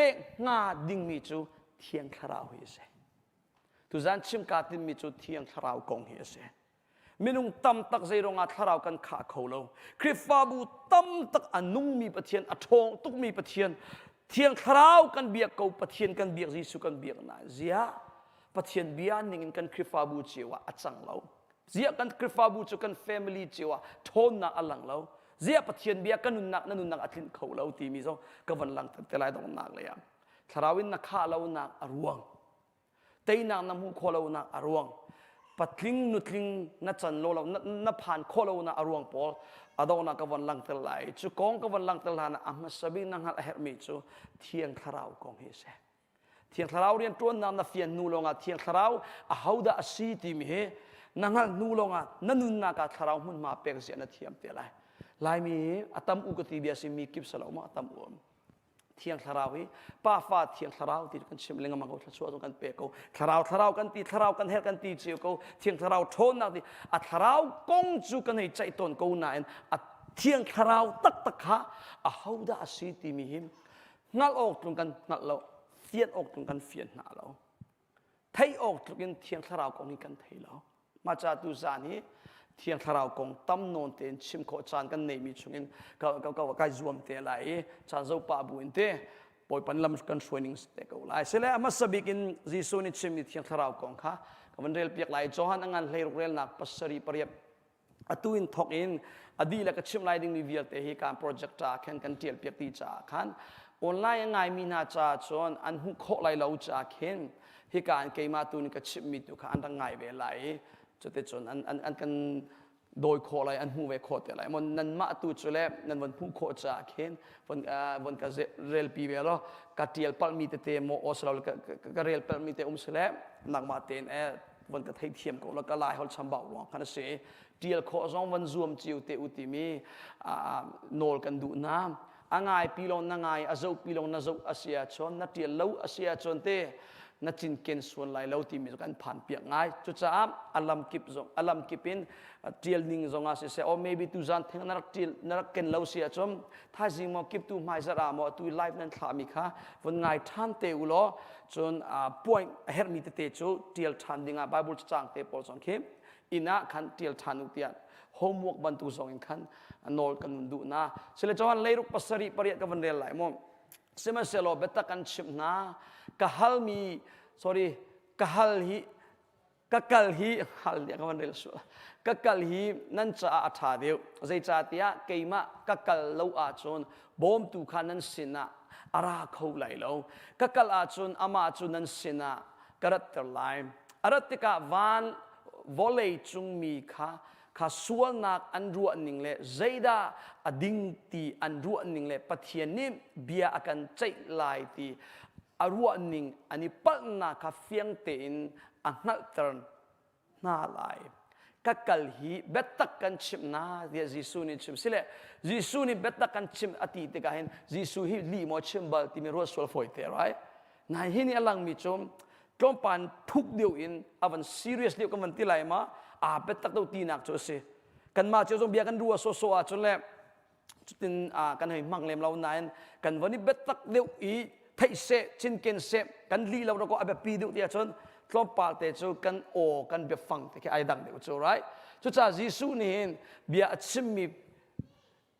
pek hnga dingmi cu Thiang Thlarau hi a si. Tuzan chim kaa timmi cu Thiang Thlarau kong hi a si. Minung tam tak zeiruangah thlarau kan khah kho lo. Khrihfabu tam tak a nungmi Pathian, a ṭhawng tukmi Pathian, Thiang Thlarau kan biak ko, Pathian kan biak, Jesuh kan biak na. Ziah Pathian bia ningin kan Khrihfabu cio ah a cang lo. Ziah kan Khrihfabu cu kan family cio ah ṭhawnnak a lang lo. Ziah Pathian bia ka nunnak na nunnak a tlinh kho lo timi zong ka van langhter te lai donghnak lei ah. Thlarau in na khah lonak a ruang. Teinak na hmuh khawh lonak a ruang. Patling nutling na can lo lo na phan khawh lonak a ruang pawl a donghnak ka von langhter lai. Cu kong ka von langhter hlan ah a hmasa bik na hngalh a herhmi cu Thiang Thlarau kong hi a si. Thiang Thlarau rianṭuannak na fian hnu lawngah Thiang Thlarau ahodah a si timi hi na hngalh hnu lawngah na nunnak ah Thlarau hmunhma pek zia na thiam te lai. Laimi a tam u ka ti bia si mi kip salo ma a tam u. Thiang Thlarau hi Pa Fa Thiang Thlarau ti kan chim lengmang ko thluachuah zong kan pe ko. Thlarau Thlarau kan ti Thlarau kan herh kan ti cio ko. Thiang Thlarau ṭhawnnak ti a Thlarau kong cu kan hei ceih tawn ko nain a Thiang Thlarau taktak kha ahodah a si timi hi hngalh awk tlung kan hngalh lo fian awk tlung kan fian hna lo theih awk tluk in thiang thlarau kong hi kan thei lo mah ca tu zan hi thiang thlarau kong tam nawn tein chim khawh caan kan neihmi chungin ka ka ka kai zuam te lai i caan zo pah bu in te bawipan lam kan hruai ning te ko lai sile a hmasa bik in Jesuh nih chimmi thiang thlarau kong kha ka van rel piak lai Johan a ngan hleiruk relnak pasarih pariat atu in thok in a dihlak ka chimh lai dingmi vialte hi kan project ah khan kan tial piak ti caah khan online a ngaimi hna caah cun an hmuh khawh lai lo caah khin hika an keimah tu nih ka chimhmi tu kha an rak ngai ve lai i cuticun an, an, an kan dawi khawh lai an hmuh ve khawh te lai maw nanmah tu cu le nan von hmuh khawh caah khin von uh, von ka relpi ve lo ka tial palhmi tete maw oslo ka, ka rel palhmi te um sile nangmah tein eh von ka theithiam ko la ka lai hol chambau ruang khan a si tial khawh zong van zuam cio te u timi nawl kan duh na a ngai pi long na ngai a zoh pi long na zoh a si ahcun na tial lo a si ahcun te na cinken sual lai lo timi kan phan piak ngai cucaah a lam kip zong a lam kip in tial ning zong ah siseh or maybe tu zan theng na rak tial na rak ken lo si ahcun thaizing maw kip tu hmai zarh ah maw atu live nan thlah mi kha von ngai than te u law Cun point a herhmi tete cu ṭial ṭhan dingah Bible cacang te pawl zong khi inn ah khan ṭial ṭhan u tiah homework bantuk zong in khan nawl kan nun duh na. Sile Johan leiruk pasarih pariat ka van rel lai mu. Sihmanhsehlaw biatak kan chimh hna ka halmi sorry ka hal hi ka kal hi hal nih ka van rel sual ka kal hi nan caah a ṭha deuh zeicahtiah keimah ka kal lo ahcun bawmtu kha nan sinah a ra kho lai lo ka kal ahcun amah cu nan sinah ka ratter lai a rat tikah van vawlei cung mi kha kha sualnak an ruah ning le zeidah a ding ti an ruah ning le Pathian nih bia a kan ceih lai ti a ruahning an i palhnak kha fiang tein a hngalhter hna lai. Ka kal hi biatak kan chimh na tiah Jesuh nih chim. Sile Jesuh nih biatak kan chim a ti tikah hin Jesuh hi lih maw chim bal timi ruat sual fawi te right? Nai hi nih a langmi cu tlawmpan thuk deuh in a van serious deuh kan van ti lai ma aa biatak deuh tinak cu a si. Kanmah cio zong bia kan ruah sawsawh ahcun le cutin kan hei hmang lem lo nain kan von i biatak deuh i theih seh cinken seh kan lih lo ko a biapi deuh ti ahcun tlawmpal te cu kan aw kan biafang te khi ai dang deuh cu right cucaah Jesuh nih hin bia a chimmi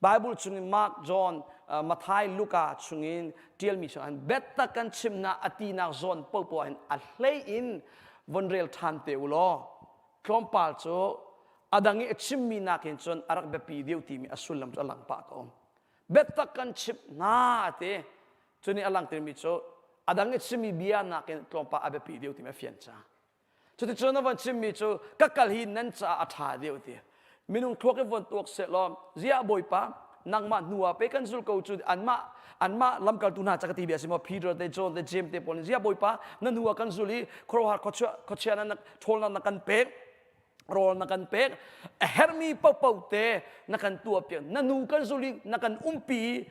Bible chungin Mark John Matthai Luka chungin ṭialmi chung hin biatak kan chimnak a tinak zawn popoh hin a hlei in von rel ṭhan te u law tlawmpal cu a dang i a chimmi nakin cun a rak biapi deuh timi a sullam cu a lang pah ko. Biatak kan chimh hna ti cu nih a langhtermi cu a dang i chimmi bia nakin tlawmpal a biapi deuh timi a fian cang. Cuticun a von chimmi cu ka kal hi nan caah a ṭha deuh ti. Minung thluak i von tuak sehlaw ziah Bawipa nangmah hnu ah pe kan zul ko cu anmah anmah lamkaltu hna ca ka ti bia si maw Peter te John te James te pawl nih ziah Bawipa na hnu ah kan zul i khuaruahhar khuachia na ṭhawlnak na kan pek rawl na kan pek a herhmi paohpaoh te na kan tuahpiak na nu kan zul i na kan umpi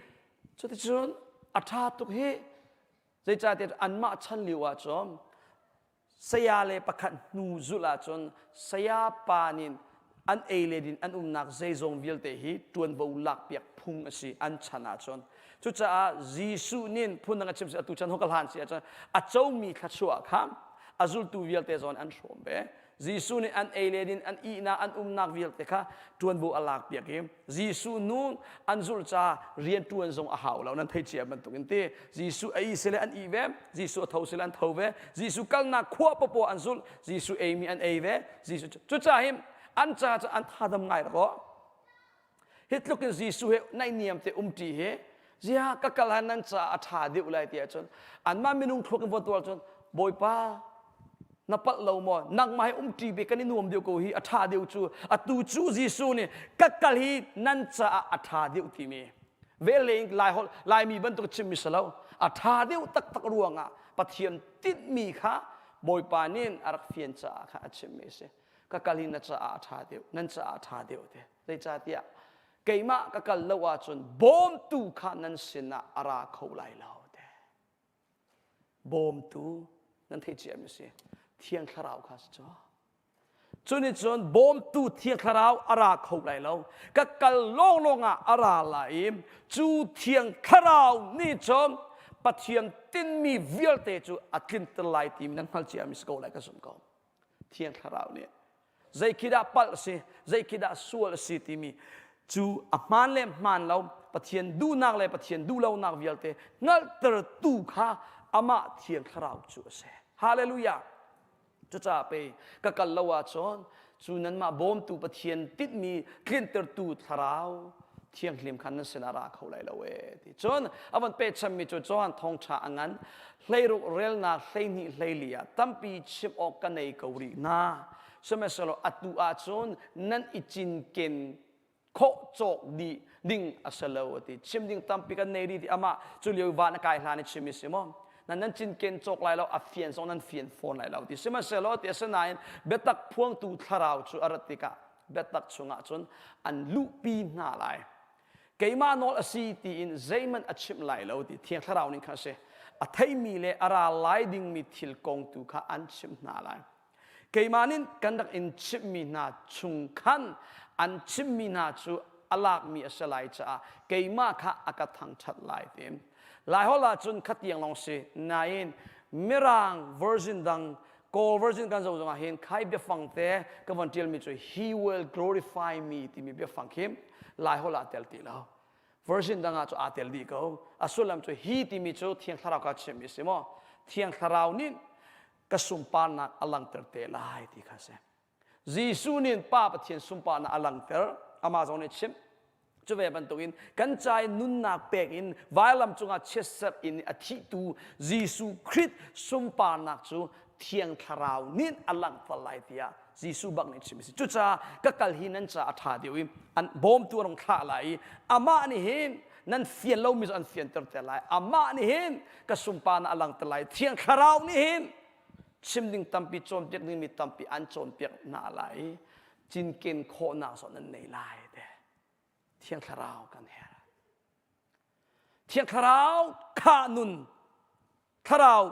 cuticun a ṭha tuk hi zeicahtiah anmah chan lio ah cun saya le pakhat hnu zulh ahcun saya pa nih an ei le din an umnak zeizong vialte hi ṭuanvo lakpiak phung a si an chan ahcun. Cucaah Jesuh nih phundang a chim si atu chan ho ka hlan si ahcun a comi thluachuah kha a zultu vialte zawn an hrawm ve. Jesuh nih an ei le din an ihnak an umnak vialte kha ṭuanvo a lak piak i Jesuh nu an zulh ca rian ṭuan zong a hau lo nan thei cia bantuk in ti Jesuh a ih sile an ih ve Jesuh a tho sile an tho ve Jesuh kalnak khua popo an zulh Jesuh eimi an ei ve Jesuh cucaah hin an ca cu an thadam ngai rak aw Hi tluk in Jesuh he naihniam te umṭi hi zia ka kal han nan caah a ṭha deuh lai ti ahcun anmah minung thluak in va tuar cun Bawipa na palh lo maw nangmah he umṭi ve kan i nuam deuh ko hi a ṭha deuh cu atu cu Jesuh nih ka kal hi nan caah a ṭha deuh timi vel in Lai holh Laimi bantuk chimmi si lo a ṭha deuh taktak ruangah Pathian tinhmi kha Bawipa nih a rak fian caah kha a chimmi a si ka kal hi na caah a ṭha deuh nan caah a ṭha deuh te Zeicahtiah keimah ka kal lo ahcun bawmtu kha nan sinah a ra kho lai lo te. Bawmtu nan theih cia mi si. Thiang Thlarau kha si cu. Cu nih cun bawmtu Thiang Thlarau a ra kho lai lo. Ka kal lawnglawng ah a ra lai i cu Thiang Thlarau nih cun Pathian tinhmi vialte cu a tlinter lai timi nan hngal cia mi si ko lai ka zumh ko. Thiang Thlarau nih zei khi dah palh si zei khi dah sual a si timi cu a hmaan le hmaan lo Pathian duhnak le Pathian duhlonak vialte hngalhtertu kha amah Thiang Thlarau cu a si. Hallelujah! Cucaah pei ka kal lo ahcun cu nanmah bawmtu Pathian tinhmi tlintertu Thlarau Thianghlim khan nan sinah ra kho lai lo ee ti. Cun a van pehchanmi cu Johan thawngṭha a ngan 16 relnak 12 hleili ah tampi chim awk ka nei ko rih hna. Sihmanhsehlaw atu ahcun nan i cinken khawh cawk dih ding a si lo a ti. Chim ding tampi kan nei rih ti amah cu lio van a kai hlan i chim i si maw? Nan nan cinken cawk lai lo a fian zong nan fian fawn lai lo ti. Sihmanhsehlaw ti asinain biatak phuangtu thlarau cu a rat tikah biatak chungah cun an luhpi hna lai. Keimah nawl a si tiin zeihmanh a chimh lai lo ti Thiang Thlarau nih khan a si. A theimi le a ra lai dingmi thil kong tu kha an chimh hna lai. Keimah nih kan rak in chimhmi hna chung khan an chimmi hna cu a lakmi a si lai caah keimah kha a ka thangṭhat lai ti. Laiholh ah cun khatiang lawng si nain Mirang version dang Kawl version kan zoh zongah hin khai biafang te ka von ṭialmi cu he will glorify me timi biafang khi Laiholh ah tel ti lo. Version dang ah cu aa tel dih ko. A sullam cu hi timi cu Thiang Thlarau ka chimmi si maw? Thiang Thlarau nih ka sunparnak a langhter te lai ti kha si. Jesuh nih Pa Pathian sunparnak a langhter, amah zong nih chimh. Cu ve bantukin kan ca i nunnak pek in vailam cungah chiatserh in a thihtu Jesuh Khrih sunparnak cu Thiang Thlarau nih a langhter lai tiah Jesuh bak nih chim a si. Cucaah ka kal hi nan ca a ṭha deuh i an bawmtu a rung thlah lai i amah nih hin nan fian lomi cu an fianter te lai. Amah nih hin ka sunparnak a langhter lai. Thiang Thlarau nih hin chim ding tampi cawnpiak dingmi tampi an cawnpiak hna lai i cinken khawhnak zong nan nei lai te Thiang Thlarau kan herh. Thiang Thlarau kha nun Thlarau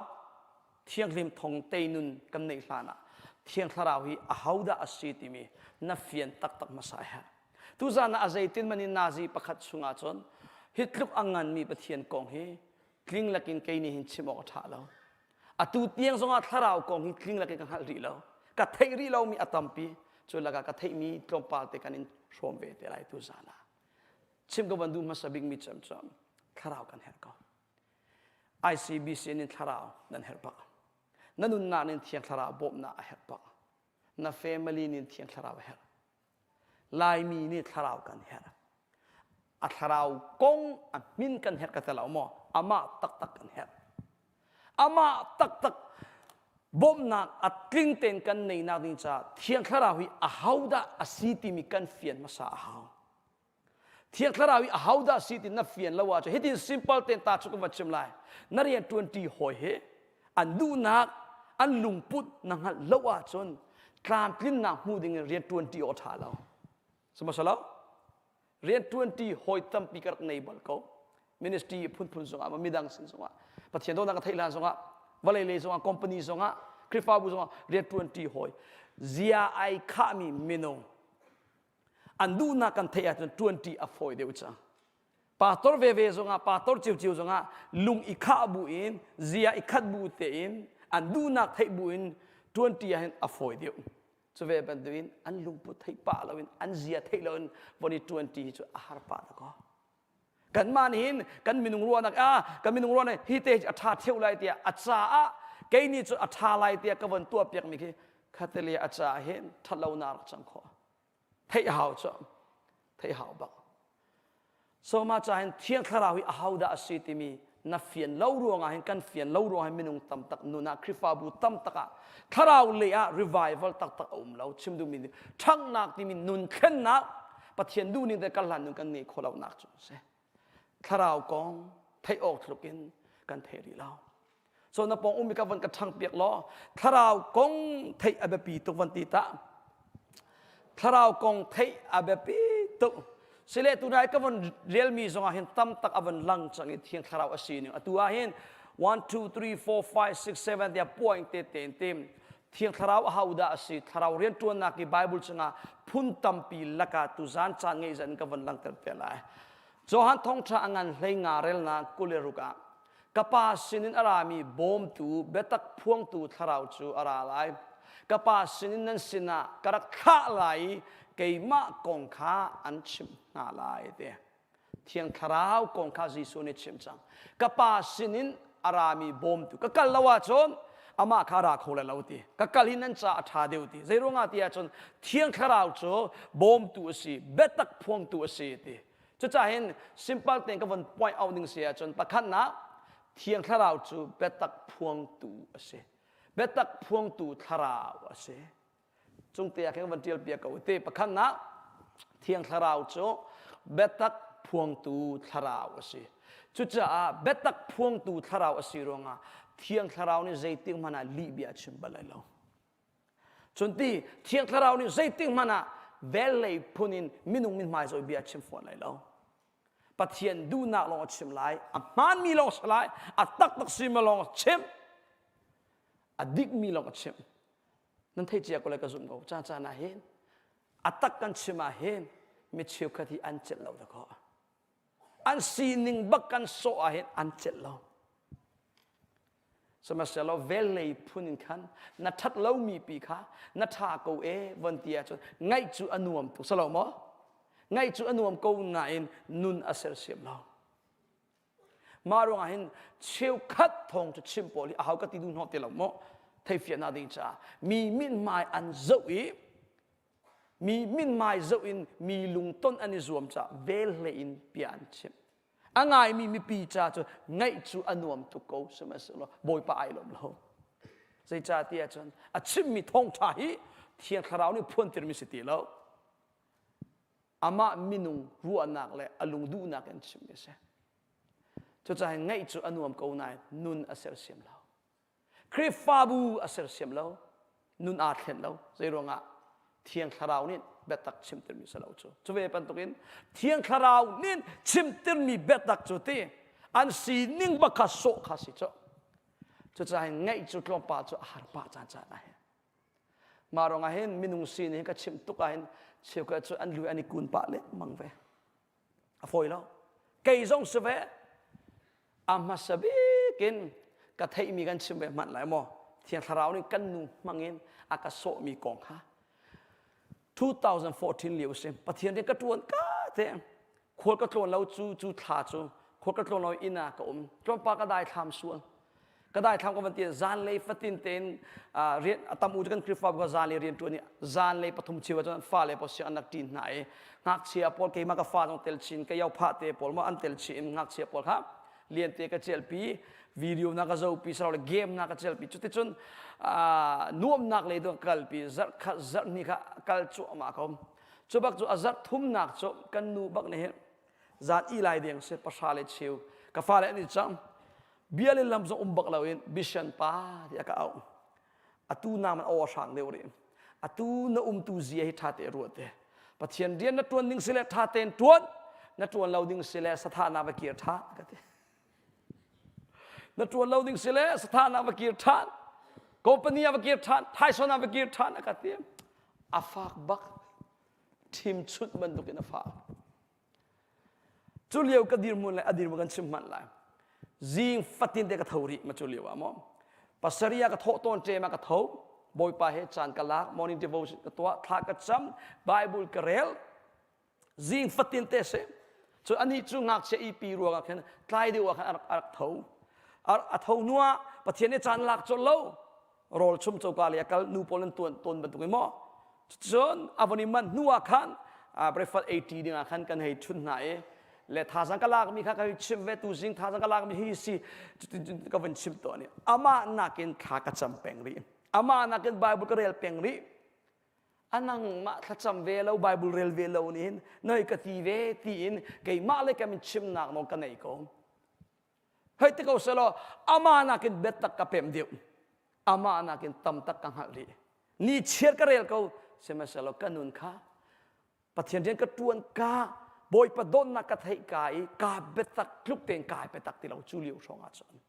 Thianghlim thong tei nun kan neih hlan ah Thiang Thlarau hi ahodah a si timi na fian taktak hmasa a herh. Tuzan ah a zeitin man in nazi pakhat chungah cun hi tluk a nganmi Pathian kong hi tling lakin kei nih hin chim awk a ṭha lo. Atu tiang zongah thlarau kong hi tling lakin ka hngalh rih lo. Ka theih rih lomi a tampi. Cu lakah ka theihmi tlawmpal te kan in hrawm ve te lai tuzan ah. Chim ka van duh hmasa bikmi cem cu thlarau kan herh ko. ICBC in thlarau nan herh bak. Na nunnak nin thiang thlarau bawmhnak a herh bak. Na family nin thiang thlarau a herh. Laimi nih thlarau kan herh. A thlarau kong a min kan herh ka ti lo maw? Amah taktak kan herh. Amah taktak bawmhnak a tling tein kan neinak ding caah Thiang Thlarau hi ahodah a si timi kan fian hmasa a hau. Thiang Thlarau hi ahodah si ti na fian lo ahcun hitin simple tein ta cu ka va chim lai. Na rian ṭuanṭi hawi he an duhnak an lungput na hngalh lo ahcun tlamtlinnak hmu ding in rian ṭuanṭi awk a ṭha lo. Sihmanhsehlaw rian ṭuanṭi hawi tampi ka rak nei bal ko. Ministry phunphun zongah midang sin zongah Pathian dawtnak ka theih hlan zongah vawlei lei zongah company zongah Khrihfabu zongah rian ṭuanṭi hawi zia ai khahmi minung an duhnak kan theih ahcun ṭuanṭi a fawi deuh cang. Pastor veve zongah pastor ciocio zongah lung i khah bu in zia i khat bu tein an duhnak theih bu in ṭuanṭi ahhin a fawi deuh. Cu ve bantukin an lungput theih pah loin an zia theih loin von i ṭuanṭi hi cu a har pah dakaw. Kanmah nih hin kan minung ruahnak ah kan minung ruahnak hi te a ṭha theu lai tiah a caah kei nih cun a ṭha lai tiah ka von tuahpiakmi khi khateli a caah hin ṭhatlonak rak cang khawh. Theih hau cu theih hau bak. So mah ca hin Thiang Thlarau hi ahodah a si timi na fian lo ruangah hin kan fian lo ruangah hin minung tam tak nun ah Khrihfabu tam tak ah thlarau lei ah revival taktak a um lo chim duhmi nih ṭhanghnak timi nun thlennak Pathian duhning te kal hlan nun kan ngei khawh lonak cu a si. Thlarau kong theih awk tluk in kan thei rih lo. So na pawng ummi ka van ka ṭhang piak law thlarau kong theih a biapi tuk van ti ta. Thlarau kong theih a biapi tuk. Sile tunai ka von relmi zongah hin tam tak a von lang cang i thiang thlarau a si ning. Atu ah hin 1 2 3 4 5 6 7 tiah point te te in tim. Thiang thlarau a ho dah a si? Thlarau rianṭuannak i Bible chungah phun tampi lakah tuzan caan ngeih zan ka von langter te lai. Johan thawngṭha a ngan hlei nga relnak 26 ah Ka Pa sinin a rami bawmtu, biatak phuangtu thlarau cu a ra lai. Ka Pa sinin nan sinah ka rak thlah lai i keimah kong kha an chimh hna lai ti. Thiang Thlarau kong kha Jesuh nih chim cang. Ka Pa sinin a rami bawmtu ka kal lo ahcun amah kha ra kho lai lo ti. Ka kal hi nan caah a ṭha deuh ti. Zei ruangah ti ahcun Thiang Thlarau cu bawmtu a si, biatak phuangtu a si ti. Cucaah hin simple tein ka von point out ding si ahcun pakhatnak Thiang Thlarau cu biatak phuangtu a si. Biatak phuangtu thlarau a si. Cungte ah khin van ṭial piak ko te pakhatnak Thiang Thlarau cu biatak phuangtu thlarau a si. Cucaah biatak phuangtu thlarau a si ruangah Thiang Thlarau nih zeitik hmanh ah lih bia a chim bal lai lo. Cun ti Thiang Thlarau nih zeitik hmanh ah vellei phun in minung mithmai zawi bia a chim fawn lai lo. Pathian duhnak lawng a chim lai, a hmaanmi lawng a si lai, a taktak simi lawng a chim, a dikmi lawng a chim. Nan theih cia ko lai ka zumh ko. Caan caan ah hin a tak kan chim ah hin mi cheukhat hi an celh lo dakaw. An sining bak kan sawh ah hin an celh lo. Sihmanhsehlaw velhlei phun in khan na ṭhat lomi pi kha na ṭha ko e von ti ahcun ngaih cu a nuam tuk si lo maw? Ngaih cu a nuam ko nain nun a sersiam lo. Mah ruangah hin cheukhat thawng cu chim pawl hi a hau ka ti duh hnawh ti lo maw? Theihfiannak ding caah mi mithmai an zoh i mi mithmai zoh in mi lungton an i zuam caah velhle in bia an chim. A ngaimi mipi ca cu ngaih cu a nuam tuk ko sihmanhsehlaw Bawipa ai lawm lo. Zeicah ti ahcun a chimmi thawngṭha hi Thiang Thlarau nih phuantirmi si ti lo. Amah minung ruahnak le a lung duhnak in chimmi a si. Cucaah ngaih cu a nuam ko nain nun a sersiam lo. Khrihfabu a sersiam lo, nun aa thlen lo. Zei ruangah Thiang Thlarau nih biatak chimtirmi si lo cu. Cu ve bantukin Thiang Thlarau nih chimtirmi biatak cu ti an sining bak kha sawh kha si cu. Cucaah ngaih cu tlawmpal cu a har pah caan caan ah hin. Mah ruangah hin minung sining ka chimh tuk ah hin cheukhat cu an lu an i kun pah lengmang ve. A fawi lo. Kei zong si ve. A hmasa bik in ka theihmi kan chim ve hmanh lai maw? Thiang Thlarau nih kan nu hmangin a ka sawhmi kong kha 2014 lio si Pathian rian ka ṭuan ka te khual ka tlawn lo cu cu thla cu khual ka tlawn lo inn ah ka um tlawmpal ka daithlam sual ka daithlam ka van ti zanlei fatin tein rian a tam u cu kan Khrihfabu ka zanlei rian ṭuan i zanlei pathum cheu ahcun fale pawl siang an rak ṭin hna i ngakchia pawl keimah ka fa zong tel chin ka yophah te pawl maw an tel chin in ngakchia pawl kha liante ka celpi video na ka zopi sarau le game na ka celpi cuticun nuamnak lei tu ka kalpi zarh khat zarh hnih kha kal cuahmah ko cu bak cu a zarh thumnak cu kan nu bak nih hin zan i lai deng si pahra le cheu ka fale an i cang bia le lam zong um bak loin bishan pa ti a ka auh atu na man aw hrang deuh rih atu na umtu zia hi ṭha te ruat te pathian rian na ṭuan ding si le ṭha tein ṭuan na ṭuan lo ding si le satha na va kir ṭha ka ti na ṭuan lo ding si le satha na va kir ṭhan company ah va kir ṭhan thaison ah va kir ṭhan a ka ti a fak bak ṭhim chunh bantukin a fak. Cu lio ka dirhmun le a dirhmun kan chim hmanh lai. Zing fatin te ka tho rih ma cu lio ah maw. Pasaria ka thawh tawn ṭem ah ka tho. Bawipa he caan ka lak, morning devotion ka tuah, thla ka cam, Bible ka rel. Zing fatin te si. Cu anih cu ngakchia ipi ruangah khin tlai deuh ah khan a rak, a rak tho. A tho hnu ah Pathian nih caan lak colh lo. Rawl chum coka le a kal nu pawl an tuan tawn bantuk in maw. Cun a von i manh hnu ah khan breakfast ei ṭi ding ah khan kan hei ṭhun hna i le thazang ka lakmi kha ka hei chimh ve tu zing thazang ka lakmi hi si cutin ka van chim tawn i amah nakin thla ka cam peng rih amah nakin Bible ka rel peng rih anangmah thlacam ve lo Bible rel ve lo nih hin noi ka ti ve tiin keimah le ka min chimnak nawl ka nei ko hei ti ko selaw amah nakin biatak ka pem deuh amah nakin tam tak ka hngalh rih ni chiar ka rel ko sihmanhsehlaw ka nun kha Pathian rian ka ṭuan ka Bawipa dawtnak ka theih ka i ka biatak tluk tein kai biatak ti lo cu lio hrawng ah cun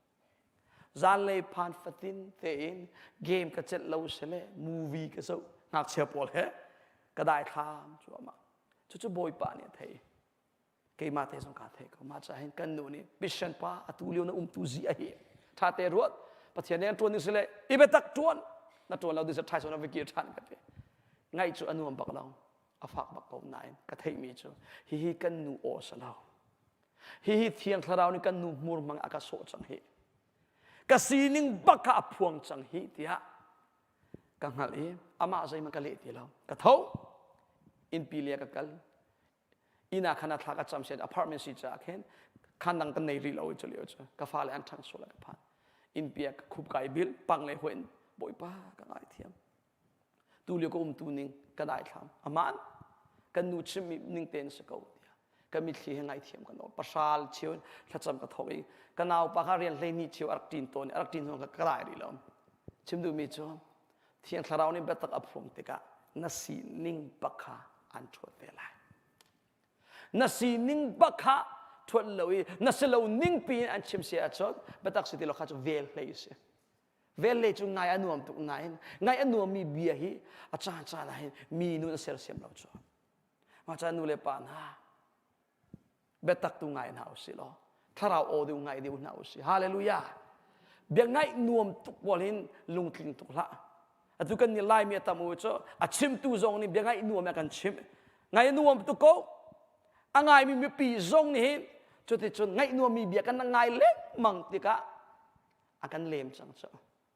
zanlei phan fatin tein game ka celh lo sile movie ka zoh ngakchia pawl he ka daithlam cuahmah cucu Bawipa nih a thei keimah te zong kaa thei ko mah caah hin kan nu nih mission pa atu lio na umtu zi a hi tha te ruat pathian nih an tuan ding sile i biatak tuan na tuan lo ding sile thaisung na va kir than ka ti ngaih cu a nuam bak lo a fak bak ko nain ka theihmi cu hihi kan nu aw si lo hihi thiang thlarau nih kan nu hmur hmang a ka sawh cang hi ka sining bak kha a phuang cang hi tiah ka hngalh i amah zeihmanh ka leh ti lo ka tho innpi le ka kal inn ah khan a thla ka cam sian apartment si caah khin khan dang kan nei rih lo i cu lio cu ka fale an ṭhang sual ka phan innpi ah ka khup kai bil pang le huin bawipa ka ngaithiam tu lio ka um tu ning ka daithlam aman kan nu chimmi ning tein si ko tiah ka mitthli he ngaithiam ka nawl pasal cheu thlacam ka thawk i ka naupa kha rian hlei ni cheu a rak ṭin tawn i a rak ṭin hnu ka dai rih lo chim duhmi cu Thiang Thlarau nih biatak a phuang tikah na sining bak kha an ṭhuat ve lai. Na sining bak kha ṭhuat lo i na si lo ning pi in an chim si ahcun biatak si ti lo kha cu vel hlei a si. Vel hlei cu ngai a nuam tuk nain ngai a nuammi bia hi a caan caan ah hin mi nun a sersiam lo cu. Mah caan nu le pa hna biatak tu ngai hna usih law thlarau aw deuh ngai deuh hna usih hallelujah bia ngaih nuam tuk pawl hin lungtling tuk hlah atu kan nih laimi a tam u cu a chimtu zong nih bia ngaih nuam a kan chimh ngai nuam tuk ko a ngaimi mipi zong nih hin cuticun ngaih nuammi bia kan ngai lengmang tikah a kan lem cang cu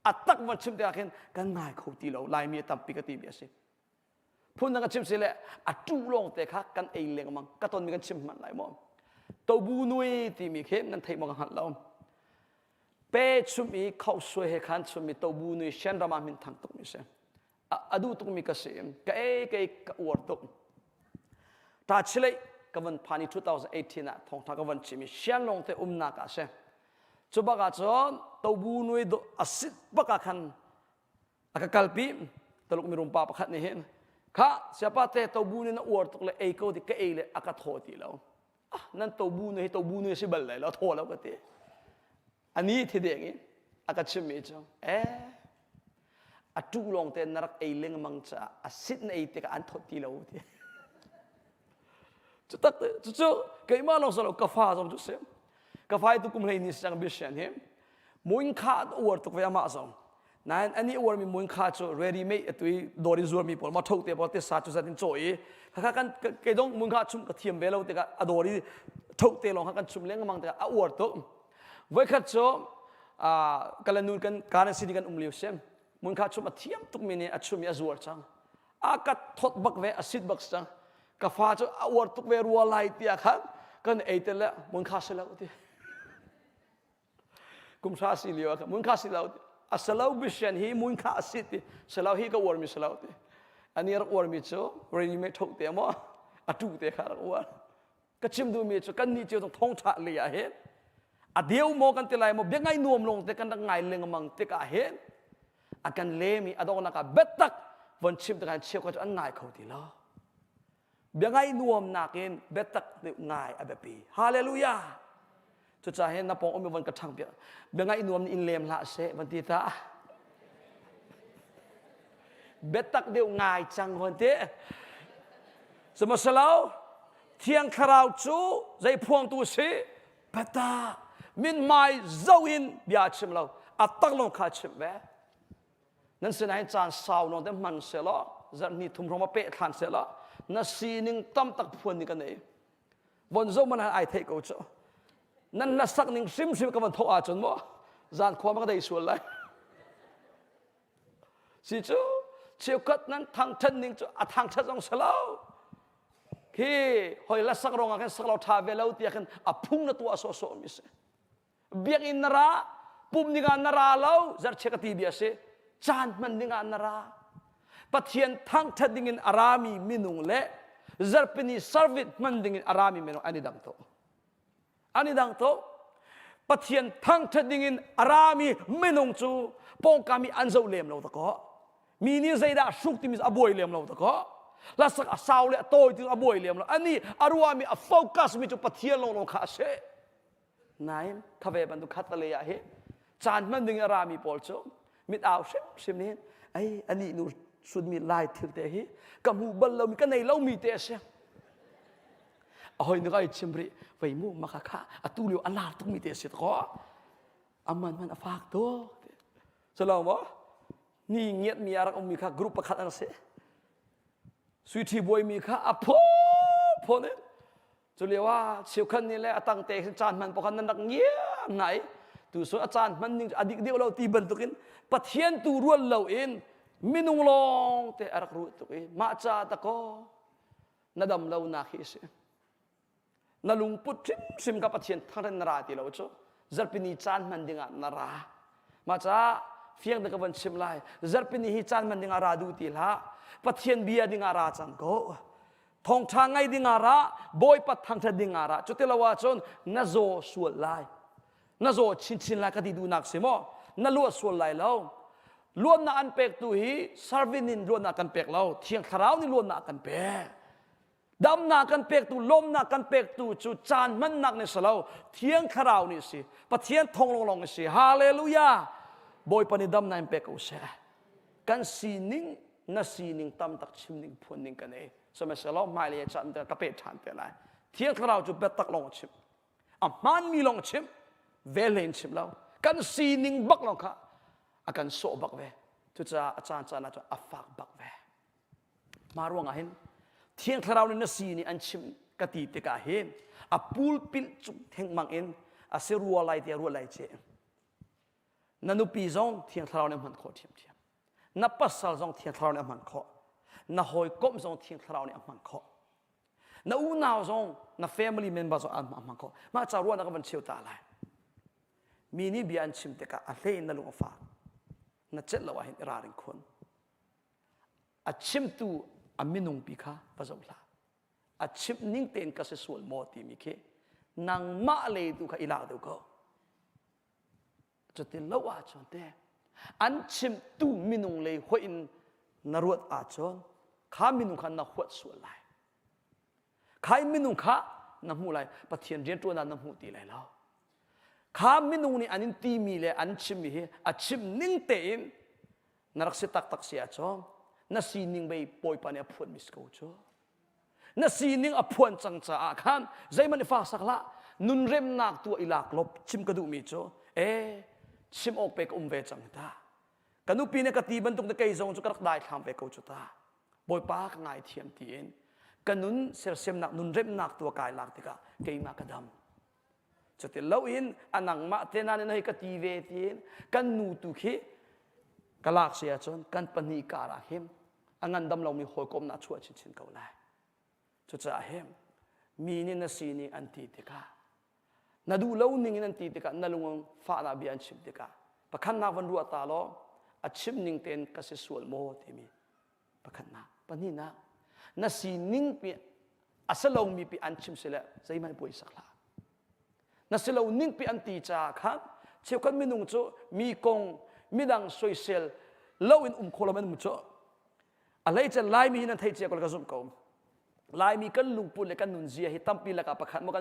a tak van chim tikah khin kan ngai kho ti lo laimi a tampi ka timi a si Phundang ka chim si le a ṭuh lawng te kha kan ei lengmang ka tonmi kan chim hmanh lai maw tobu nui timi khi nan theih maw ka hngalh lo pe chum i khausuai he khan chummi tobu nui shan ram ah min thang tukmi si a duh tukmi ka si ka ei ka ei ka uar tuk ta chilei ka van phan i 2018 ah thawngtha ka van chim i sian lawng te umnak ah si cu bak ah cun tobu nui a sit bak ah khan a ka kalpi Taluk mirum pa pakhat nih hin kha siapa te tobu nih na uar tuk le ei ko ti ka ei le a ka thaw ti lo ah nan tobu nu hi tobu nu si bal lai lo thaw lo ka ti ani thi deng i a ka chimmi cu eh a tu lawng te na rak ei lengmang caah a sit na ei tikah an thawt ti lo ti cu tak cu cu keimah lawng salo ka fa zong cu si ka fa tu kum hlei ni sang bisian hi muin kha uar tuk ve amah zong nain ani uarmi muin kha cu ready made atui dawr in zuarmi pawl ma tho te pawl te sa cu zat in caw i kha kan ke dong muin kha chum ka thiam ve lo tikah a dawr i tho te lawng kha kan chum lengmang tikah a uar tuk voikhat cu kalanun kan karan city kan um lio sim mun kha chum a thiam tuk mi nih a chum i a zuar cang a ka thot bak ve a sit bak cang ka fa cu a uar tuk ve rua lai tiah khan kan ei te le mun kha si lo ti kum hra si lio ah mun kha si lo a salo bisian hi mun kha a si ti salo hi ka uar mi salo ti ani rak uar mi cu ready made thok te mo a tu te kha rak uar ka chim duhmi cu kan nih cio zong thawngṭha lei ah hin a deu maw kan ti lai maw bia ngai nuam lawng te kan rak ngai lengmang tikah hin a kan lem i a donghnak ah biatak von chim tikah cheukhat cu an ngai kho ti lo bia ngai nuam nakin biatak deuh ngai a biapi hallelujah cucaah hin na pawng um von ka ṭhang piak bia ngaih nuam nih in lem hlah seh van ti ta biatak deuh ngai cang von ti sihmanhsehlaw. Thiang Thlarau cu zei phuangtu a si? Biatak. Mithmai zoh in bia a chim lo. A tak lawng kha a chimh ve. Nan sinah hin caan sau nawn te hman selaw, zarh hnih thum hrawng ma peh thlan selaw, na sining tam tak phuan ni ka nei. Von zo man ai theih ko cu. Nan hlasak ning hrimhrim ka van thawh ahcun maw zan khua ma ka dei sual lai. Si cu cheukhat nan thangṭhat ning cu a thangṭhat zong si lo. Khi hoi la sak rong ah khin sak lo ṭha ve lo tiah khin a phung na tuah sawhsawh mi si. Biakinn na ra, pum ding ah na ra lo, zarhchia ka ti bia si. Caan hman ding ah na ra. Pathian thangṭhat ding in a rami minung le zarhpini service hman ding in a rami minung an i dang tuk. An i dang tuk. Pathian thangṭhat dingin a rami minung cu pawngkam i an zoh lem lo dakaw. Mi nih zeidah hruk timi a buai lem lo dakaw. Hlasak a sau le a tawi ti a buai lem lo. Ani a ruahmi a focus mi cu Pathian lawnglawng kha a si. Nain khave bantuk khat le ah hi caan hman ding a rami pawl cu mit au hrimhrim nih ai anih nu sunmi lai thil te hi ka hmu bal lomi ka nei lomi te a si. A hoi nu ai chim rih vei mu maka kha atu lio a lar tukmi te a si ko aman man a fak tuk cu maw ni ngiat mi a rak ummi kha group pakhat an si sui ṭhi buai mi kha a pho phon in cu lio ah cheukhat nih le a tang te khin caan hman pakhat nan rak ngiam hna i tu so a caan hman ning a dik deuh lo ti bantukin Pathian tu rual lo in minung lawng te a rak ruh tuk i mah ca ta ko na dam lonak hi a si na lungput hrimhrim ka Pathian thangren na ra ti lo cu zarhpini caan hman dingah na ra mah caah fiang te ka van chim lai zarhpini hi caan hman dingah ra duh ti hlah Pathian bia dingah ra cang ko thawngṭha ngai dingah ra Bawipa thangṭhat dingah ra cuti lo ahcun na zaw sual lai na zaw chinchin lai ka ti duhnak si maw na luat sual lai lo luatnak an pektu hi serving in luatnak kan pek lo thiang thlarau nih luatnak kan pek damnak kan pektu lawmnak kan pektu cu caan hmannak nih si lo thiang thlarau nih si pathian thong lawnglawng si hallelujah bawipa nih damnak in pek ko seh kan sining na sining tam tak chim ning phuan ning kan ei sihmanhsehlaw hmailei caan te ka pe ṭhan te lai thiang thlarau cu biatak lawng a chim a hmaanmi lawng chim velhle in chim lo kan sining bak lawng kha a kan sawh bak ve cucaah a caan caan ah cun a fak bak ve mah ruangah hin thiang thlarau nih na si nih an chim ka ti tikah hin a pulpilh cung thengmang in a si rua lai tiah ruah lai ce na nupi zong thiang thlarau nih a hman khawh ṭhiamṭhiam na pasal zong thiang thlarau nih a hman khawh na hawikom zong thiang thlarau nih a hman khawh na unau zong na family member zong an hmang kho mah ca ruahnak van cheu ta lai mi nih bia an chim tikah a hlei in na lung a fak na celh lo ahhin i ralring khun a chimtu a minung pi kha va zoh hlah a chimh ning tein ka si sual maw timi khi nangmah lei tu kha i lak deuh ko cutin lo ahcun te an chimtu minung lei hoih in na ruat ahcun kha minung kha na huat sual lai kha minung kha na hmuh lai pathian rianṭuan ah na hmuh ti lai lo kha minung nih an in timi le an chimmi hi a chim ning tein na rak si taktak si ahcun na sining bei bawipa nih a phuanmi si ko cu na sining a phuan cang caah khan zeihmanh i fak sak hlah nunremnak tuah i lak lop chim ka duhmi cu e chim awk pe ka um ve cang ta ka nupi nih ka ti bantuk na kei zong cu ka rak daithlam ve ko cu ta bawipa ka ngaithiam tiin ka nun sersiamnak nunremnak tu kai lak tikah keimah ka dam cuti loin a nangmah te na nih hei ka ti ve tiin kan nu tu khi ka lak si ahcun kan pahnih kar ah hin a ngandam lomi hawikomnak chuah chinchin ko lai cucaah hin mi nih na sining an ti tikah na duh lo ning in an ti tikah na lung fahnak bia an chim tikah pakhatnak van ruah ta law a chim ning tein ka si sual maw timi pakhatnak pahnihnak na sining pi a si lomi pi an chim sile zeihmanh puai sak hlah na si lo ning pi an ti caah khan cheukhat minung cu mi kong midang soisel lo in um kho lo an um cu a hleice laimi hi nan thei cia ko ka zumh ko laimi kan lungput le kan nunzia hi tampi lakah pakhat maw kan.